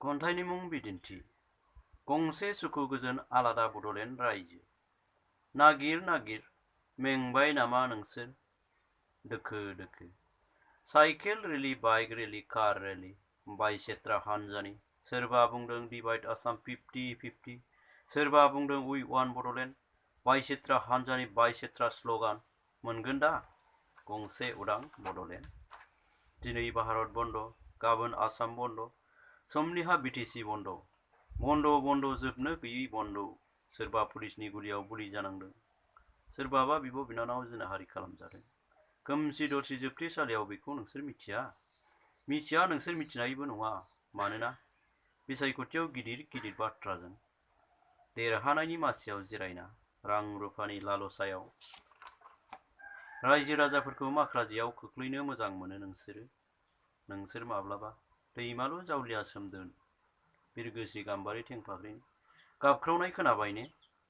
खन्थाइनि मुं बिदिन्थि गंसे सुखु गोजोन आलादा बड'लेण्ड रायजो। नागिर नागिर मेंबाय नामा नोंसोर दोखो दोखो। साइकेल रेली, बाइक रेली, कार रेली, बाइसेत्रा हानजानि सोरबा बुंदों डिवाइड आसाम 50-50, सोरबा बुंदों उइ वान बड'लेण्ड। बाइसेत्रा हानजानि बाइसेत्रा स्ल'गान मोनगोन दा गंसे उदां बड'लेण्ड। दिनै भारत बन्द', गाबोन आसाम बन्द', समनिहा बिटिसि बन्द'। बन्द' बन्द' जोबनो गैयै बन्द'। सोरबा पुलिसनि गुलियाव बुलि जानांदों, सोरबाबा बिब' बिनानाव जिनाहारि खालामजादों। खोमसि दरसि जोबथेसालियाव बेखौ नोंसोर मिथिया नोंसोर मिथिनायबो नङा। मानोना बिसायख'थियाव गिदिर गिदिर बाथ्राजों देरहानायनि मासियाव जिरायना रां रुफानि लालसायाव रायजो राजाफोरखौ माख्राजियाव खोख्लैनो मोजां मोनो नोंसोर माब्लाबा दैमालु जावलिया सोमदोन बिरगोस्रि गाम्बारि थेंफाख्रिनि गाबख्रावनाय खोनाबाय ने?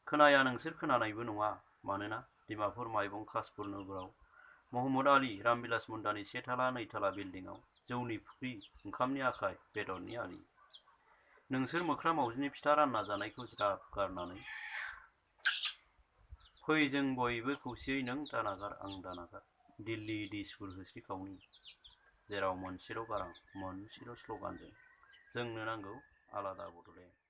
खोनाया नोंसोर खोनानायबो नङा। मानोना डिमापुर माइबं कासपुर नोगोराव महम्मद आली रामबिलास मुन्डानि 1 थाला 2 थाला बिल्डिंआव जौनि फुख्रि, ओंखामनि आखाइ, बेदरनि आलि। नोंसोर मोख्रा मावजिनि फिथा रानना जानायखौ ज्राब गारनानै फै जों बयबो खौसेयै नों दानागार आं दानागार दिल्ली दिसपुर होस्रिखावनि, जेराव मोनसेल' गारां मोनसेल' स्ल'गानजों जोंनो नांगौ आलादा बड'लेण्ड।